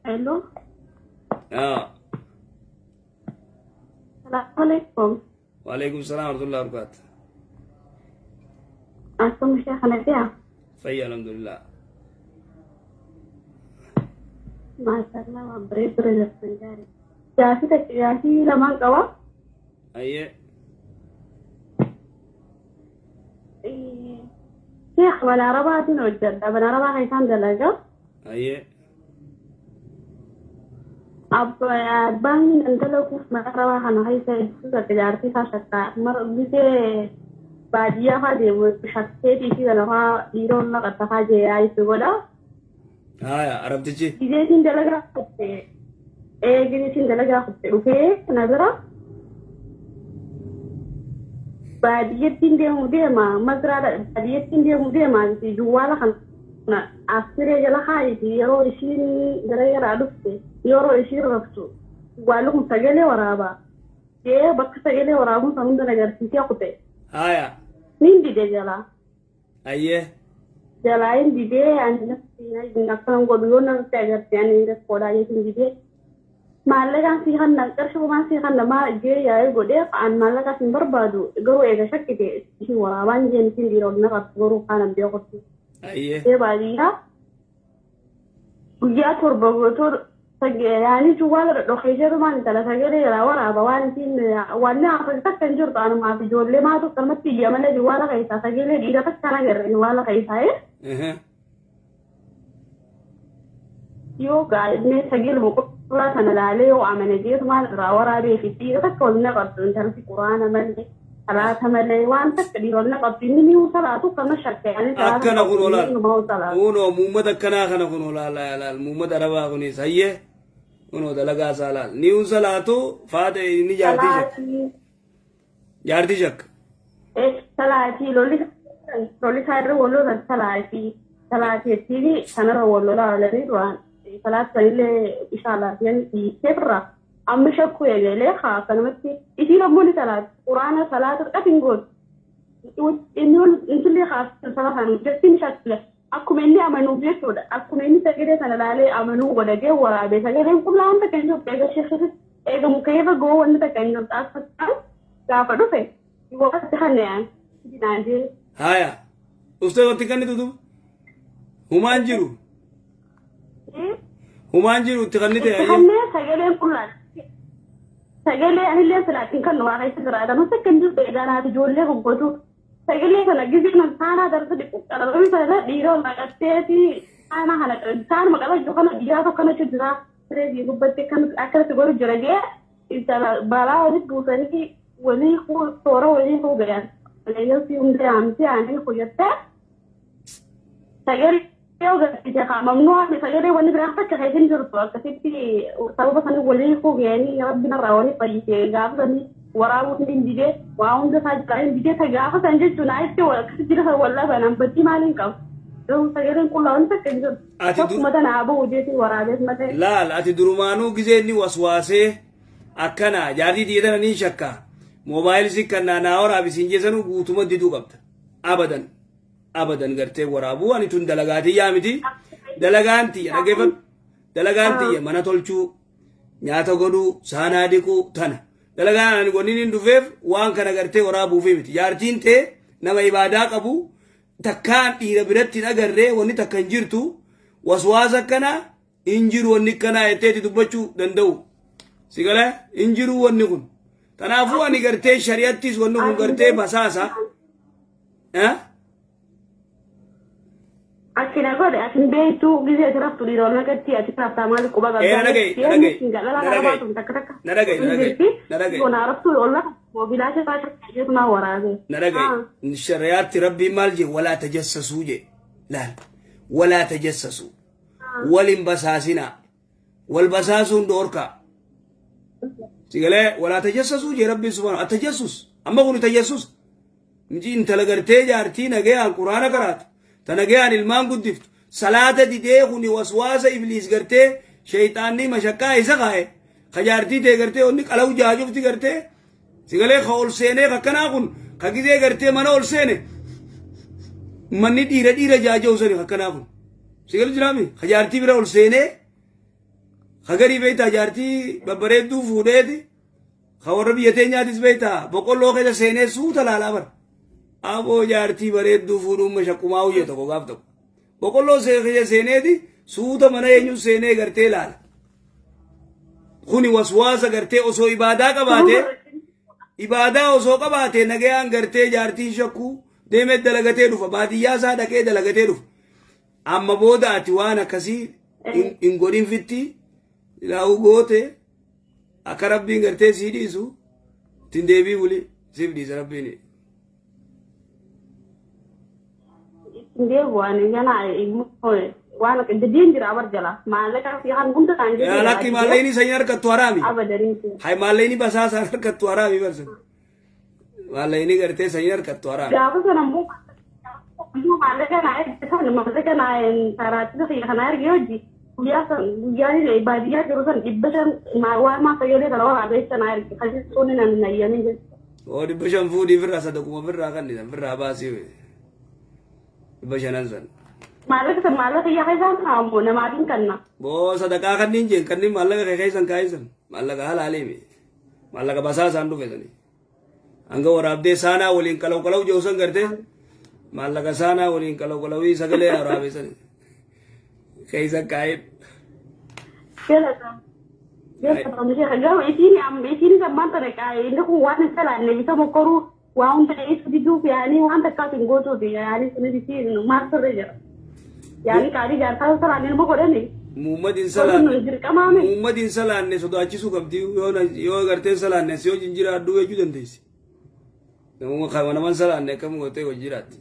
Hello. Haa. Salaamu alaikum. Waalaikum salaam warahmatullahi wabarakatuh. Akkam ishee kana ji'a? Fayya alhamdulillah. Maashaallah waan bareedu irra jirtan gaarii. Gaafii takka gaafii lamaan qaba. Ayyee. Sheekh mana arabaatiin hojjedha. Mana arabaa keessaan dalaga. Ayyee. Abbaan nan dalaguuf mana arabaa kana keessa hedduu takka jaartii isaa shakkaa. Mara gisee baadiyyaa fa'aa deemu shakkeetii fi kana fa'aa dhiiroon naqatta fa'aa jee itti godha. Haya arabtichi. Gizeetiin dalagaa kutte ee gizeetiin dalagaa kutte dhufee na bira baadiyyattiin deemu deema mazraa baadiyyattiin deemu deema juwwaala kana asiree jala haayiti yeroo ishiin gara garaa dhufte yeroo ishiin raftu juwwaalli kun sagalee waraabaa jee bakka sagalee waraabuun san hunda agarsiisee kute. Haya. Nin dide jalaa. Ayyee. Jalaa hin didee ani nafsi akkanan godhu yoo narratti agarte ani rakkoodhaa jechuun didee maallaqaan sii kanna qarshii kumaan sii kanna maa jee yaa'ee godhee an maallaqaas hin barbaadu garuu eega shakkite ishiin waraabaan jeen ishiin dhiira ol naqattu garuu kaanan beekutti. Ayyee. Jee baadiyyaa guyyaa 7 guutuu yaani juwwaala dhadhokeesseetumaan intala sagalee irraa waraaba waan isiin wanni hafa takka hin jirtu anumaaf ijoollee maatu akkanumatti iyya malee juwwaala keessaa sagalee dhiira takka hin agarre juwwaala keessaa. Yoo gaa'illee sagalee qullaa sana laalee yoo amane jeetumaan irraa waraabee fi dhiira takka wal naqabdu intalti quraana malee salaata malee waan takka dhiira wal naqabdu inni ni salaatu akkana shakke ani salaata Akkana kun olaal. inni salaatu. Kunoo muummata akkanaa kana kun olaal laal muummata arabaa kunis hayyee kunoo dalagaa isaa laal. Ni un salaatu faata inni jaartii shakka. Salaatii Jaartii shakka. Salaatii lolli lolli isaa irra wal lolan salaatii salaatii kanarra wal lolaa oolanii duraan salaata sanillee inshallah dhiisee birraa amma shakkuu eegalee haa akkanumatti isiin ammoo ni salaati quraana salaata qatin gootu inni intillee haa saba kan jettiin shakkile akkuma inni amanuuf jechuudha akkuma inni sagalee sana laalee amanuu godhagee waraabee sagaleen qullaa wanta kan jirtu eega sheekisitti eega mukeefa goo wanti takka hin jirtu akka gaafa dhufe waqti kana dinaa Haya. Uftee wanti kan tutu. Humaan jiru. Humaan jiru itti kannite hayyee. Kanneen sagaleen qullaan sagalee anillee silaatiin kan nuwaa keessa jiraatan hundi akka hin jirtu egaa naaf ijoollee hoggotu sagalee kana gizee nan saanaa darsa dhiqu qarqarri sana dhiira naqatteeti saanaa kana saanuma qabachuu kana dhiiraa tokko kanatu jira siree gubbatti akkanatti godhu jira jee intala balaa walitti buusanii walii toora walii fuudhan waliigaltii hunda yaamtee ani hojjattee sagalee yoo garsiise haa mamnu'a sagalee wanni biraan takka keessa hin jirtu akkasitti sababa sana walii fuudhanii rabbi narraa walii fayyise gaafa sanii waraabuun hin didee waa hunda isaa jira hin didee ta gaafa san jechuun ayitti akkasitti jira san wallaa banaan badii maaliin qabu garuu sagaleen qullaa wanti takka hin jirtu Ati tokkuma tana aboo hojeetii waraabees malee. Laal ati durumaanuu gizee inni waswaasee akkana jaartii tiyya tana niin shakka. Moobaayilii si kannaa naa waraabi siin jeesanuu guutuma diduu qabda. Abadan. Abadan gartee waraabuu ani tun dalagaa tiyyaa miti. Dalagaan tiyya dhaggeeffadhu. Dalagaan tiyya mana tolchuu, nyaata godhuu, saanaa dhiquu tana. Dalagaan ani wanni hin dhufeef waan kana gartee waraabuufi miti. Jaartiin tee nama ibaadaa qabu takkaan dhiira biratti hin agarree wanni takka hin jirtu waswaasa akkana hin jiru wanni akkanaa jetteeti dubbachuu danda'u. Si galee hin jiru wanni kun. Kanaafuu ani gartee shari'attis wanni kun gartee basaasa. Eh? Ati na godhe ati hin beektu gisee ati raftu dhiira ol naqatti ati raftaa maali quba Ee, na dhaga'i, na dhaga'i, na dhaga'i. takka takka. Na dhaga'i, na dhaga'i, na dhaga'i. Yoona raftu ol naqa moobilaasha isaa shakka maa waraabe. Na dhaga'i. Shari'aatti rabbiin maal jee walaa tajassasuu jee. Laal. Walaa tajassasuu. Wal hin basaasinaa. Wal basaasuun dhoorkaa. Si galee walaa tajassasuu jee rabbiin subhaanahu atajassus. Amma kun tajassus. Miti intala gartee jaartii nagayaan quraana qaraatu ta nagayaan ilmaan guddiftu salaata didee kuni waswaasa ibliis gartee sheyxaanni mashaqqaa isa kaaye ka jaartii tee gartee onni qalawu jaajufti gartee sigalee ka ol seenee kakkanaa kun ka gizee gartee mana ol seene manni dhiira dhiira jaaja'u sani kakkanaa kun sigalee jiraami ka jaartii bira ol seenee. Hagarii beektaa jaartii babbareedduu fuudheeti. Ka warra biyya teenyaatis beektaa boqqolloo keessa seenee suuta laalaa bara. Aboo jaartii bareedduu fuudhuun mashaqqumaa hojii tokko gaaf tokko. Boqqolloo keessa seeneeti suuta mana eenyuun seenee gartee laala. Kuni waswaasa gartee osoo ibaadaa qabaatee ibaadaa osoo qabaatee nagayaan gartee jaartiin shakkuu deemee dalagatee dhufa baadiyyaa isaa dhaqee dalagatee dhufa. Amma booda ati waan akkasii hin godhin fitti ilaa'uu goote akka rabbiin gartee sii dhiisu ittiin deebii buli siif dhiisa rabbiin. Ittiin deebi'u ani gana waan didiin jira bar jala maallaqa fi kan hunda kan Yaa lakki maallaqni sanyiin harkattu haraami. Abadanii. Hay maallaqni basaasaan harkattu haraami barsan. Maallaqni gartee sanyiin harkattu haraami. Gaafa sana immoo maallaqa naa erge maallaqa naa taraatti kana erge hojii guyyaa san guyyaan baadiyyaa jiru san 500 waan maa fayyadee kana waraabee sana erge kan sun nan nayyamin jechuudha. Oo 500 fuudhii firraa sadaquma firraa kan dhiisan firraa baasii 500 san. Maallaqa san maallaqa yaa keessaan ammoo namaatiin kanna. Boo sadaqaa kanneen jeen kanneen maallaqa kee keessan kaa'isan maallaqa halaaleemi maallaqa basaasaan dhufe sani. Hanga waraabdee saanaa waliin qalaw qalaw jiru san gartee maallaqa saanaa waliin qalaw qalawii sagalee waraabee sani keessan kaa'een. Garuu isiin isiin ammaan tana inni kun waan hin salaanne isa mokkoruu waa hunda ibsu diduuf yaanii waan takkaas hin gootuuf yaanii sunis isiin maal sirra jira. Yaanii qaalii jaarsaa salaanne ilma godhani. Muhammad hin Godhuun salaanne. dirqamaame. Muhammad hin salaanne sodaachisuu qabdi yoo gartee salaanne si wajjin jiraadhu jechuu dandeessi. Namuma kan naman salaanne akkam gootee wajjin jiraatti.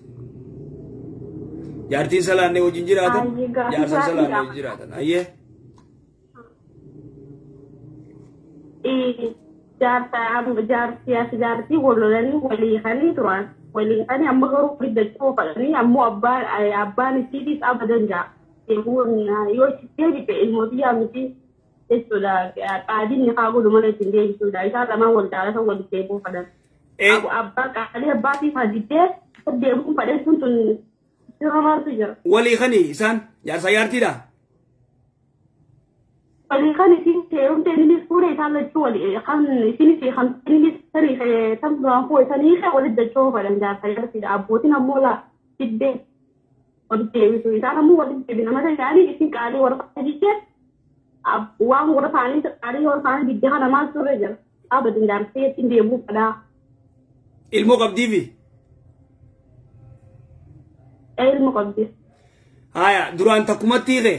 Jaartiin salaanne wajjin jiraatan Ayyee, gaaffii jaarsan gaarii salaanne gaafa. wajjin jiraatan. Ayyee. Jaarsa jaarsi as jaartii wal lolanii walii kanii turan walii kanii amma garuu guddachuu fadhanii ammoo abbaan abbaan isiitiis abadan jaa yoo itti deebite ilmootii yaa miti jechuudha qaadiin ni haa godhu malee ittiin deebisuudha isaan lamaan wal jaalatan walitti deebi'uu fadhan. Abbaa qaalii abbaatii fadiddee deebi'uun fadhan sun tun sirra maaltu jira. Walii kanii isaan jaarsa jaartiidha. Walii kan isin heerumte innis fuudhe isaan lachuu walii kan isinis kan innis sanii tan duraan fuudhe sanii kan walitti dachoo fadhan jaarsa jaartiidha abbootiin ammoo laa diddee walitti deebisu isaan ammoo walitti deebina mata isaanii isin qaalii warra diddee waan warra isaanii qaalii warra isaanii diddee kana maal turre jira abadan jaarsee ittiin deemuu fadhaa. Ilmoo qabdiifi. Ilmu qabdi. Haya duraan takkumatti hiike.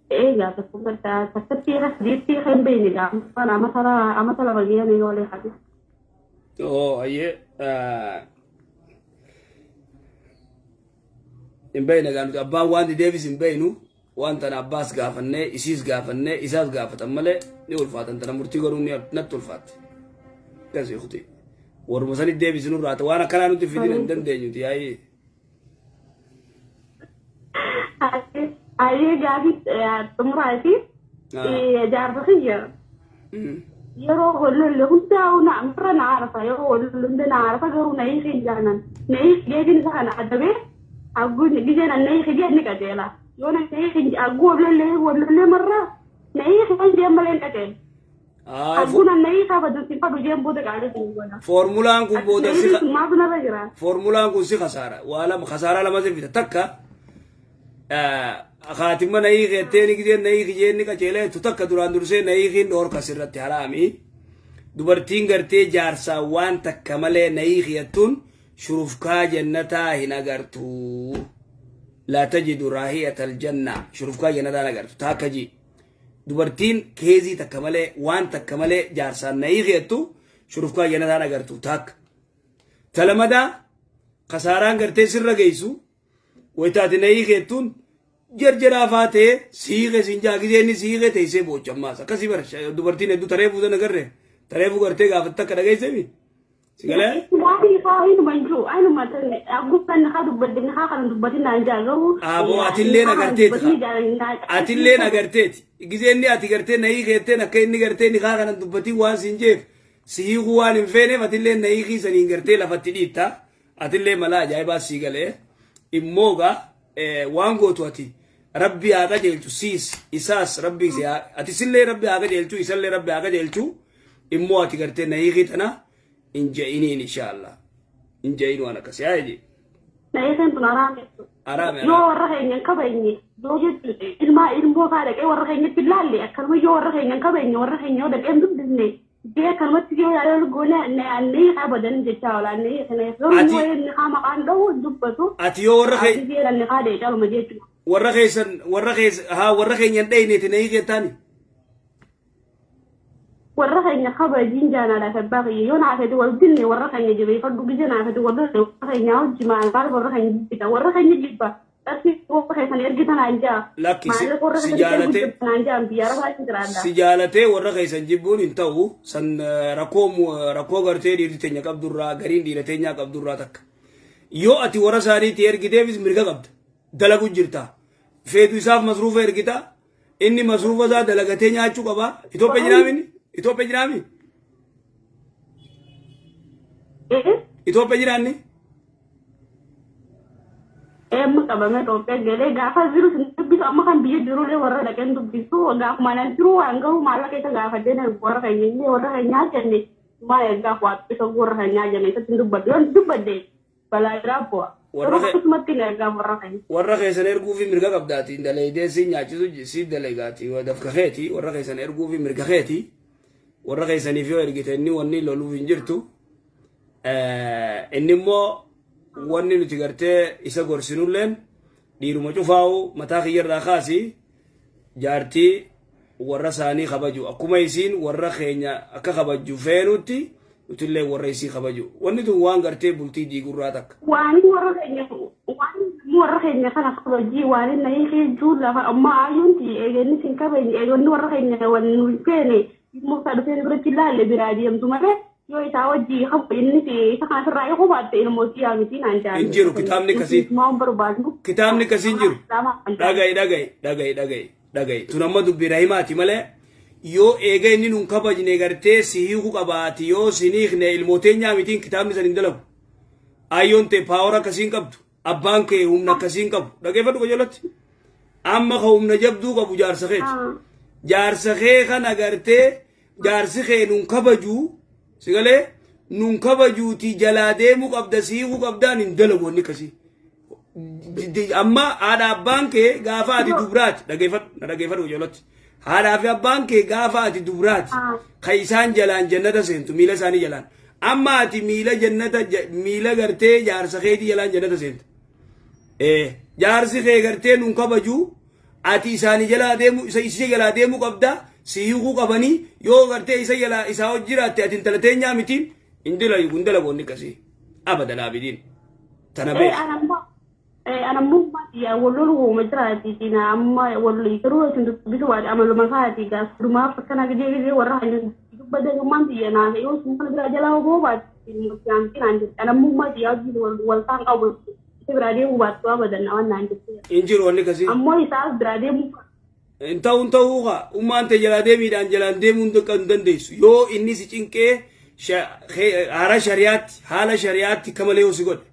Eegaa tokko takkatti sadiitti kan beekne gaafa amata lama gahanii yoo leexate. Oo ayyee. Hin beekne gaa nuti abbaan waan dideefis hin beeknu waan tana abbaas gaafannee isiis gaafannee isaas gaafatan malee ni ulfaatan tana murtii godhuun ni natti ulfaatti. Akkasii kuti. Warruma sanitti deebisinu irraa waan akkanaa nuti fidin hin dandeenyuti yaa'ii. Ayyee gaafii xumuraati. Jaarsa kiyya yeroo wallollee hundaa'u na irra na arafa yeroo wallollee hunda na arafa garuu na hiiki hin jaanan na hiiki deebiin isa kana adabee hagguu gizeen na hiiki jee ni qajeela yoo na hiiki hagguu wallollee wallollee marra na hiiki kan jeen malee hin qajeelu. Hagguu na hiiki abadu si fadu jeen booda qaalii kun godha. Foormulaan kun booda si Maatu narra jira. foormulaan kun si kasaara waa lama kasaaraa lama si fida takka kaatimma na hiiki jettee ni gizeen na hiiki jeen ni qajeela jettu takka duraan dursee na hiikiin dhoorka sirratti haraami. Dubartiin gartee jaarsaa waan takka malee na hiiki jettuun shurufkaa jannataa hin agartu. Laa tajidu raahiyata aljanna shurufkaa jannataa hin agartu taakka ji. Dubartiin keezii takka malee waan takka malee jaarsaan na hiiki jettu shurufkaa jannataa hin agartu taakka. Talamadaa kasaaraan gartee sirra geessu wayitaati na hiiki jettuun jarjaraa faa ta'ee siiqe siin jaa gizee inni siiqe teessee boochammaas akkasii bara dubartiin hedduu tareefuu sana garree tareefuu gartee gaafatte akka dhageessemi si galee. Waan isaa hinuma hin jiru anuma hagguu kan haa dubbatin haa kana dubbatin naan jaa garuu. Aboo atillee agarteeti atillee agarteeti gizee inni ati gartee na hiikeetteen akka inni gartee ni haa kana dubbatin waan siin jeef si hiikuu waan hin feeneef atillee na hiikii saniin gartee lafatti dhiitta atillee mala ajaa'ibaa sii galee immoo gaa waan gootu ati Rabbi haa qajeelchu siis isaas rabbi si haa ati sillee rabbi haa qajeelchu isallee rabbi haa qajeelchu immoo ati gartee na hiikii tana hin je'iniin inshaallah hin je'in waan akkasii haa jee. Na eegan tun haraame. Haraame Yoo haraame. warra keenya hin kabajne yoo jechuudha ilmaa ilmoo isaa dhaqee warra keenyatti hin laalle akkanuma yoo warra keenya hin kabajne warra keenya yoo dhaqee hin dubbisne jee akkanumatti yoo yaada goone annee abadan jechaa oola annee kana garuu Ati yoo inni haa maqaan dha'u dubbatu ati yoo warra kee ati jee anni haa dhee caluma jechuudha. Warra keessan warra keessa haa warra keenya hin dheyneeti na hiikettaani. Warra keenya kabajiin jaanaadhaaf abbaa kiyya yoo naa fedhe wal dinne warra keenya jabeeffadhu gise naa fedhe wal lolle warra keenya hojii maal maal warra keenya jibbita warra keenya jibba qarshii warra keessan ergitan naan jaa Lakki si maallaqa warra si keessan ergu jaalatee jirtan naan jaa biyya arabaa jiraadha. si jaalatee warra keessan jibbuun hin ta'u san rakkoo rakkoo gartee dhiirri teenya qabdurraa gariin dhiira teenyaa qabdurraa takka. Yoo ati warra isaaniitti ergiteefis mirga qabda. Dalagu jirta. Feetu isaaf masruufa ergita. Inni masruufa isaa dalagatee nyaachuu qaba. Itoophiyaa jiraami inni? Itoophiyaa jiraami? Ee Itoophiyaa jiraanni? Amma qabame Itoophiyaa galee gaafa jiru sin dubbisu amma kan biyya jirullee warra dhaqeen dubbisu gaafuma nan jiru waan garuu maallaqa isa gaafadhee nan warra keenya illee warra keenyaa jenne maal ergaaf waa isa warra keenyaa jenne isatti hin dubbadhu yoon dubbadde balaa biraa bu'a. Warra Garuu kee akkasumatti hin ergaaf warra keenya. Warra keessan erguufi mirga qabdaati dalaydee si nyaachisu si dalagaati dafka keeti warra keessan erguufi mirga keeti warra keessaniif yoo ergite inni wanni loluuf hin jirtu. Inni immoo wanni nuti gartee isa gorsinulleen dhiiruma cufaa'u mataa kiyyarraa kaasi jaartii warra isaanii kabaju akkuma isiin warra keenya akka kabaju feenutti nutillee warra isii kabaju wanni tun waan gartee bultii diigurraa takka. Waan warra keenya waan warra keenya kana kabajii waan inni hiikee lafa amma ayyuunti eegeenni sin kabajne eegonni warra keenya waan nu feene immoo isaa dhufee biratti ilaalle biraa deemtu malee yoo isaa wajjii qabu inni isa kana sirraa eeguu baatte ilmootii yaa miti naan jaalle. Hin jiru kitaabni akkasii. Waan barbaadnu. Kitaabni akkasii hin jiru. Dhaga'i dhaga'i dhaga'i dhaga'i dhaga'i tun amma dubbii rahimaati malee yoo eega inni nun kabajne gartee si hiikuu qabaati yoo si hiikne ilmooteenyaa mitiin kitaabni san hin dalagu. Ayyoon tee power akkasii hin qabdu. Abbaan kee humna akkasii hin qabu. Dhageeffadhu qajeelatti. Amma ka humna jabduu qabu jaarsa keeti. Jaarsa kee kana gartee jaarsi kee nun kabajuu si galee nun kabajuuti jalaa deemuu qabda si hiikuu qabdaan hin dalagu wanni akkasii. Amma haadha abbaan kee gaafa ati dubraati dhageeffadhu na dhageeffadhu qajeelatti. Haadhaa fi abbaan kee gaafa ati dubraati kan isaan jalaan jannata seentu miila isaanii jalaan. Amma ati miila jannata miila gartee jaarsa keetii jalaan jannata seenta. Jaarsi kee gartee nun kabaju ati isaanii jalaa deemu isa isa jalaa deemuu qabda si hiikuu qabanii yoo gartee isa jalaa isaa hojii jiraatte ati intala teenyaa mitiin hin dalagu hin dalagu wanni akkasii abada laabidiin tana beeki. Anammoo wal lolu uuma jiraati amma wal garuu isin dubbisu waati amaluma isaati gaafa akkana gidee gidee warra dubbatan biyya naa yoo isin kana biraa jalaa hoboo baatti naan jette anammoo biyya wajjin wal ta'an qabu isa biraa deemuu baattu abadan waan naan jette. Hin jiru wanni akkasii. Ammoo isaas biraa deemuu Hin ta'u hin ta'uu kaa ummaan ta'e jalaa deemiidhaan jalaan deemuu hin dandeessu yoo inni si cinqee haala shari'aatti haala shari'aatti kamalee yoo si godhe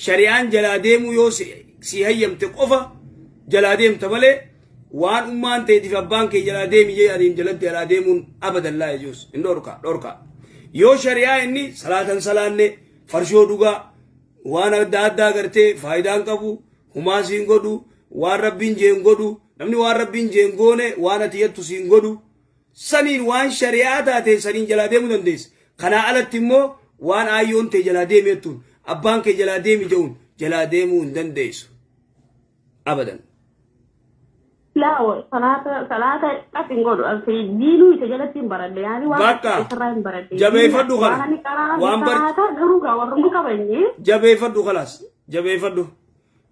shari'aan jalaa deemuu yoo si hayyamte qofa jalaa deemta malee waan ummaan ta'eetiif abbaan kee jalaa deemi jedhaniin jalatti jalaa deemuun abadan laa yajuus hin dhorka dhorka yoo shari'aa inni salaatan salaanne farshoo dhugaa waan adda addaa gartee faayidaan qabu humaa siin godhu waan rabbiin jeen godhu namni waan rabbiin jeen goone waan ati jettu siin godhu saniin waan shari'aa taate saniin jalaa deemuu dandeessa. Kanaa alatti immoo waan aayyoon ta'e jalaa deemi jettuun abbaan kee jalaa deemi jedhuun jalaa deemuu hin dandeessu. Abadan. Laawo salaata salaata qas hin godhu diinuu isa jalatti hin baradhe yaani waan Bakka isarraa hin baradhe. Jabeeffadhu kana. Waan ani qaraa Waan salaata garuu gaa warra hin kabajne. Jabeeffadhu kalaas jabeeffadhu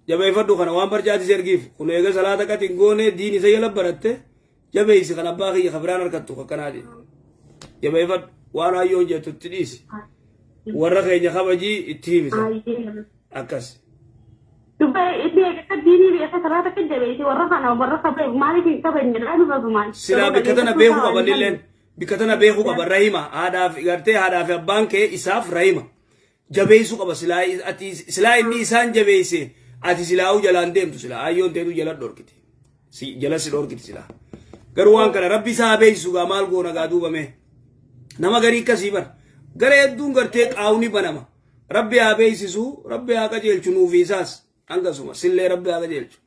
jabeeffadhu kana waan barjaatis ergiif kun eega salaata qati hin goone diin isa jala baratte jabeessi kan abbaa kiyya kan biraan harkattu akkanaati. Jabeeffadhu waan hayyoon jettu itti dhiisi. Warra keenya kabajii itti himisa. Akkas. Dubba inni eegata diinii beeka salaata akka jabeessi warra kana warra kabaje maaliif hin kabajne dha nu basumaan. Silaa bikka tana beekuu qaban illeen bikka tana beekuu qaban rahima haadhaaf gartee haadhaaf abbaan kee isaaf rahima jabeessuu qaba silaa ati silaa inni isaan jabeesse ati silaa'uu jalaan deemtu silaa hayyoon teetu jala dhorkite. Si jala si dhoorkiti silaa. Garuu waan kana rabbi isaa beeysu gaa maal goona gaa duubame. Nama garii akkasii bar. Gara hedduun gartee qaawni banama. Rabbi haa beeysisu, rabbi haa qajeelchu nuufi isaas. Hangasuma sillee rabbi haa qajeelchu.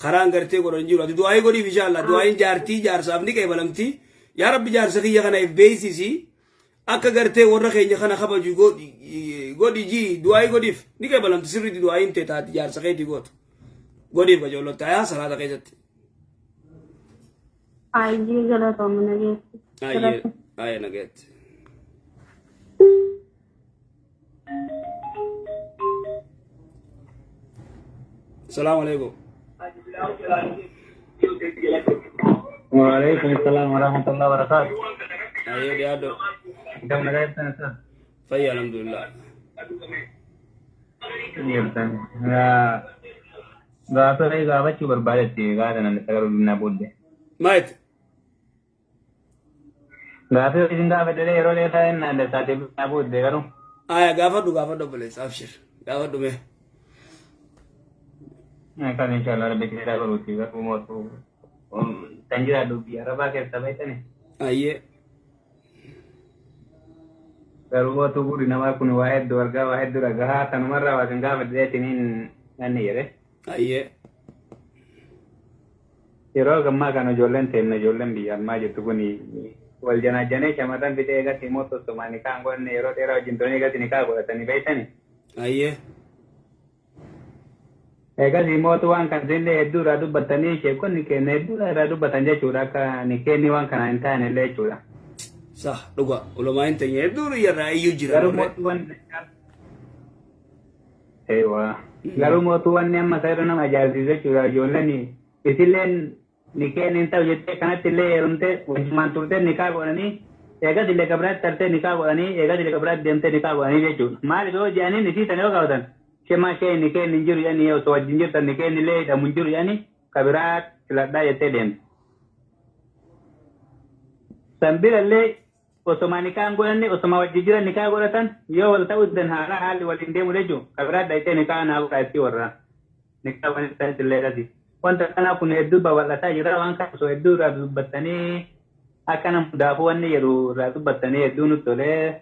Karaan gartee godhan hin jiru. Ati du'aayii godhiif inshallah. Du'aayiin jaartii jaarsaaf ni qeebalamti. Yaa rabbi jaarsa kiyya kana if beeysisi. Akka gartee warra keenya kana kabaju godhi godhi jii du'aayii godhiif ni qeebalamti sirriitti du'aayiin tee taati jaarsa keetii gootu. Godhiif qajeellotti ayaa salaata keessatti. Ayyee galatoomi nageetti. Ayyee ayyee nageetti. Salaamu alaikum. وعليكم السلام ورحمة الله وبركاته. Ayyee dhiyaadho. كم نغيرتن أستاذ؟ Fayya alhamdulillah. Jirtan. Gaafa gaafachuu barbaadetti gaafa namni sagalee dubbinaa booddee. Maayit. Gaafa isin gaafadhe yeroo dheeraa inni adda isaatiif dubbinaa booddee garuu. Aya gaafadhu gaafadhu obboleessa abshir gaafadhu mee. Kan inshallah rabbi keessaa godhuuti garuu mootu kan jiraadhu biyya arabaa keessa beektani. Ayyee. Garuu mootu gurri namaa kun waa hedduu argaa waa hedduu dhagahaa kanumarraa waa isin gaafadhe isiniin nanni jedhe. Ayyee. Yeroo ammaa kana ijoolleen teemna ijoolleen biyya ammaa jirtu kun wal janaajjanee shamarran fixee eegatti immoo tossomaa nikaa hin godhanne yeroo dheeraa wajjin turanii eegatti nikaa godhatanii beektani. Ayyee. Eegas immoo waan kan isinillee hedduu irraa dubbattanii sheekonni keenya hedduu irraa dubbatan jechuudha akka nikeenni waan kana hin taane illee jechuudha. Sah dhuga ulamaa hin teenye hedduun irraa iyyuu jira. Garuu mootuu wanni Eewwa. Garuu mootuu wanni amma isa irra nama ajaa'ibsiisu jechuudha ijoolleen isilleen nikeen hin ta'u jettee kanatti illee heerumtee wajjumaan turtee nikaa godhanii eegas illee kabiraatti tartee nikaa godhanii eegas illee kabiraatti deemtee nikaa godhanii jechuudha. Maaliif yoo jedhaniin isii sana yoo gaafatan shemaa ishee nikeen hin jiru jedhanii osoo wajjin jirtan nikeen illee hidhamu hin jiru jedhanii kabiraa filadhaa jettee deemte. San birallee osoma nikaa hin godhanne osoma wajjin jiran nikaa godhatan yoo wal ta'uu didan haala haalli waliin deemu jechuun kabiraa dhaqxee nikaa naa godhaa itti warraa. Nikaa waliin isaanitti illee dhati. Wanta kanaa kun hedduu babal'ataa jira waan kana osoo hedduu irraa dubbattanii akka nama hundaafuu wanni jedhu irraa dubbattanii hedduu nutti tolee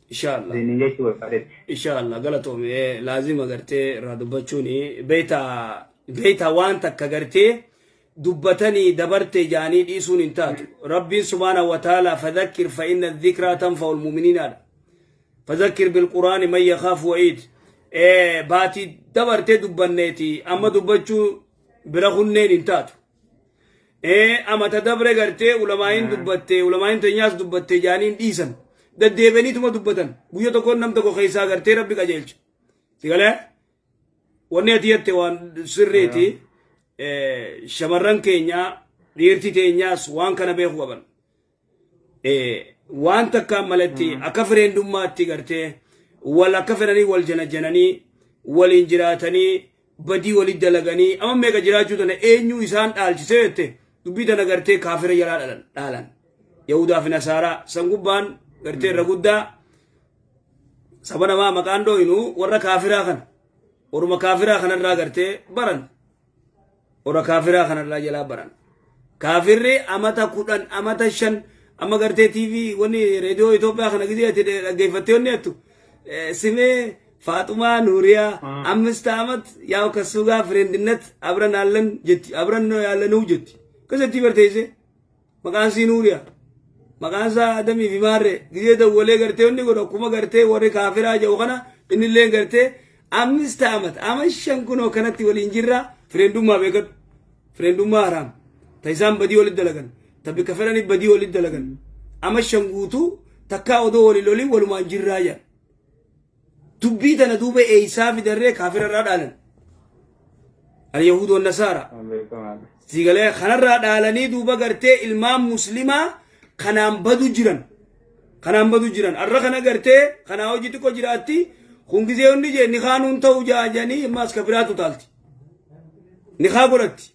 Inshallah. isiniin jechuu barbaadetti. Inshallah galatoome laazima gartee irraa dubbachuun beeyta beeyta waan takka gartee dubbatanii dabarte jaanii dhiisuun hin taatu. Rabbiin subhaanahu wa ta'ala fadhakkir fa inna dhikraa tanfa'u al-mu'miniinaadha. Fadhakkir bil-quraani man yakhaafu wa'iid. Baatii dabartee dubbanneeti amma dubbachuu bira kunneen hin taatu. Amata dabre gartee ulamaa'iin dubbatte ulamaa'iin teenyaas dubbatte jaaniin dhiisan. Deddeebi'aniituma dubbatan. Guyya tokkoon nam tokko keessaa gartee rabbi qajeelcha. Si galee? Wanni ati jette waan sirriiti. Shamarran keenya dhiirti teenyaas waan kana beekuu qaban. Waan takkaan malatti akka fireendummaatti gartee wal akka fedhanii wal janajananii waliin jiraatanii badii walit dalaganii amma meeqa jiraachuu tana eenyuu isaan dhaalchisee jette dubbii tana gartee kaafira jalaa dhalan dhaalan. Yahudaa fi Nasaaraa san gubbaan gartee irra guddaa saba namaa maqaan dhooyinu warra kaafiraa kana warruma kaafiraa kanarraa gartee baran warra kaafiraa kanarraa jalaa baran kaafirri amata 10 amata 5 amma gartee TV wanni reediyoo Itoophiyaa kana gisee ati dhaggeeffattee wanni jettu simee Faaxumaa Nuuriyaa አምስት ዓመት ያው ከሱ ጋር ፍሬንድነት አብረን አለን jetti አብረን ነው ያለነው jetti akkasitti barteessee maqaan sii Nuuriyaa maqaan isaa Adamii fi Maarree gisee dawwalee gartee wanni godhu akkuma gartee warri kaafiraa jedhu kana innillee gartee አምስት ዓመት ama 5 kunoo kanatti waliin jirra fireendummaa beekadhu fireendummaa haraam ta isaan badii walitti dalagan ta bikka fedhaniif badii walitti dalagan ama 5 guutuu takkaa odoo walii lolii walumaan jirraa jedhan dubbii tana duuba eeysaa fidarree kaafira irraa dhaalan al-yahuud wan nasaara sigalee kanarraa dhaalanii duuba gartee ilmaan muslimaa kanaan badu jiran kanaan badu jiran arra kana gartee kanaa hojii xiqqoo jiraatti kun gisee hundi jee nikaanuun ta'u jaajanii ammaas kafiraatu taalti nikaa godhatti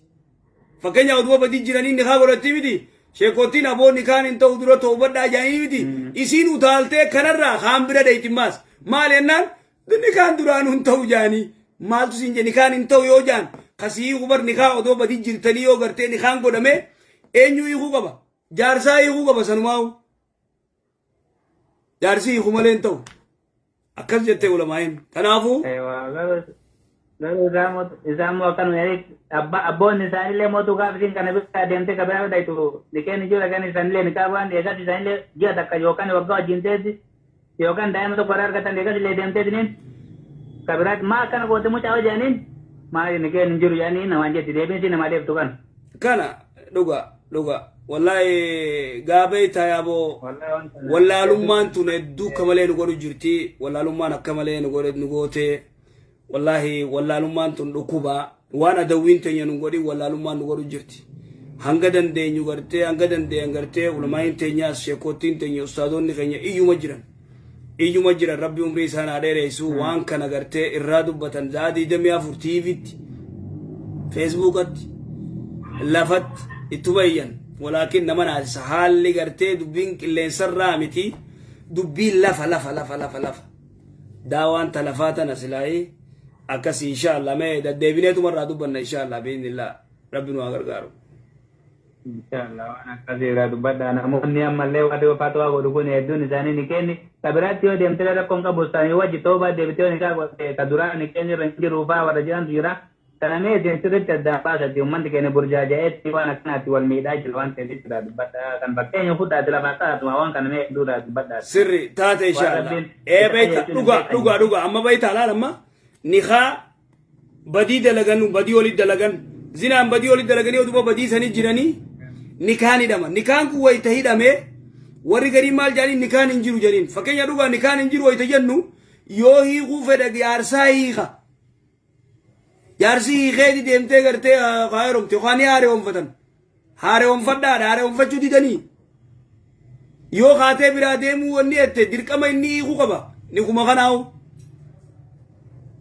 fakkeenyaaf duuba badii jiranii nikaa godhatti miti sheekottiin aboo nikaan hin ta'u dura toobadhaa jaanii miti isiin utaaltee kanarraa kaan bira dheeyti maas maal jennaan nikaan duraanuu hin ta'u jaanii maaltu siin jee nikaan hin ta'u yoo jaan Kasii hiikuu bar nikaa odoo badii jirtanii yoo gartee nikaan godhame eenyu hiikuu qaba? Jaarsaa hiikuu qaba sanumaa'u. Jaarsi hiikuu malee hin ta'u. Akkas jettee ulamaa'iin. Kanaafuu Garuu isaan moo akkanuma jedhanii abboonni isaanillee mootuu gaafa isiin kana bira deemtee ka biraa dhaytu nikeen ijoo kan isaanillee nikaa waan eegas isaanillee ji'a takka yookaan waggaa wajjin teessi yookaan daa'ima tokko irraa argatan eegas illee deemtee isiniin ka biraatti maa akkana goote mucaa jedhaniin maali nikeen hin jiru jedhanii namaan jetti deebiin isii namaa deebtu kana. Kana dhuga dhuga wallahi gaabee tayaaboo wallaalummaan tun hedduu akka malee nu godhu jirti, wallaalummaan akka malee nu godhe nu goote. Wallahi wallaalummaan tun dhukkuba waan adawwiin teenya nu godhin wallaalummaan nu godhu jirti. Hanga dandeenyu gartee hanga dandeenyan gartee ulamaayin teenyaas sheekottiin teenya ustaadonni keenya iyyuma jiran iyyuma jiran, rabbi umrii isaan haa dheeressu. Waan kana gartee irraa dubbatan za'a 24 TVtti, Facebookatti, lafatti ittuma iyyan. Walaakin nama naasisa haalli gartee dubbiin qilleensarraa miti, dubbiin lafa lafa lafa lafa lafa daawaan ta lafaa tana silaayii akkas. Insha Allah mee daddeebineetuma irraa dubbanna, insha Allah biiznillah, rabbi nu haa gargaaru. Inshallah waan akkasii irraa dubbadha. Namoonni ammallee warri fatwaa godhu kun hedduun isaanii ni kenni. Ka biraatti yoo deemtee rakkoon qabu isaanii wajji toobaa deebitee yoo nikaa godhe ka duraa ni kenni irra hin jiru faa warra jirantu jira. Kana mee isin sirriitti addaan baasati, uummanni keenya burjaaja'eetti waan akkanaatti wal miidhaa jira waan ta'eef irraa dubbadha. Kan fakkeenya fudhaati lafaa kaa'atuma waan kana mee hedduu irraa dubbadha. Sirri taate. Waan Insha Allah. Rabbiin Ee beekta jechuun hin dhuga beekan. Dhuga dhuga amma beekta laal amma nikaa badii dalagan, badii olit dalagan, zinaan badii olit dalaganii oduma badii sanii jiranii nikaan hidhama. Nikaan kun wayita hidhame warri garii maal jedhanii nikaan hin jiru jedhaniin. Fakkeenya dhugaa nikaan hin jiru wayita jennu yoo hiikuu fedha jaarsaa hiika. Jaarsi hiikeeti deemtee gartee haa heerumte yookaan ni haareewwanfatan. Haareewwanfadhaadha, haareewwanfachuu didanii. Yoo kaatee biraa deemuu wanni jette dirqama inni hiikuu qaba. Ni kuma kanaawu.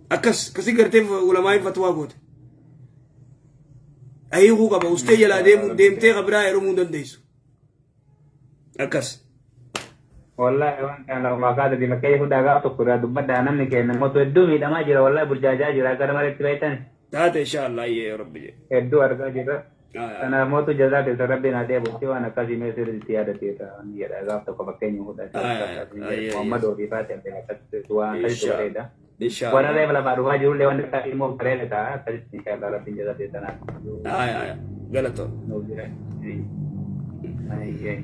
Akkas akkasii gartee ulamaa'iin fatwaa goote. Hiikuu qaba, ustee jalaa deemuu deemtee ka biraa heerumuu hin dandeessu. Akkas. Wallahi waan kana lafuma kaatati fakkeenya fudhaa gaaf tokko irraa dubbadhaa, namni keenya mootu hedduu miidhamaa jira, wallahi burjaajaa jira gara maletti beektan. Taate insha Allah yee rabbi jedhe. Hedduu argaa jirra. Kanaaf mootu jazaa keessa rabbiin haa deebisu waan akkasii mee sirriitti yaadateeta jedha gaaf tokko fakkeenya fudhaa. Muhammad ofii faati akkasitti waan akkasitti bareeda. Insha Warra Allah. reefa lafaa dhufaa jirullee wanti akkasii immoo bareeda ta'a akkasitti insha Allah rabbiin jazaa keessa naaf Galatoo. nuuf jira. Ayyee.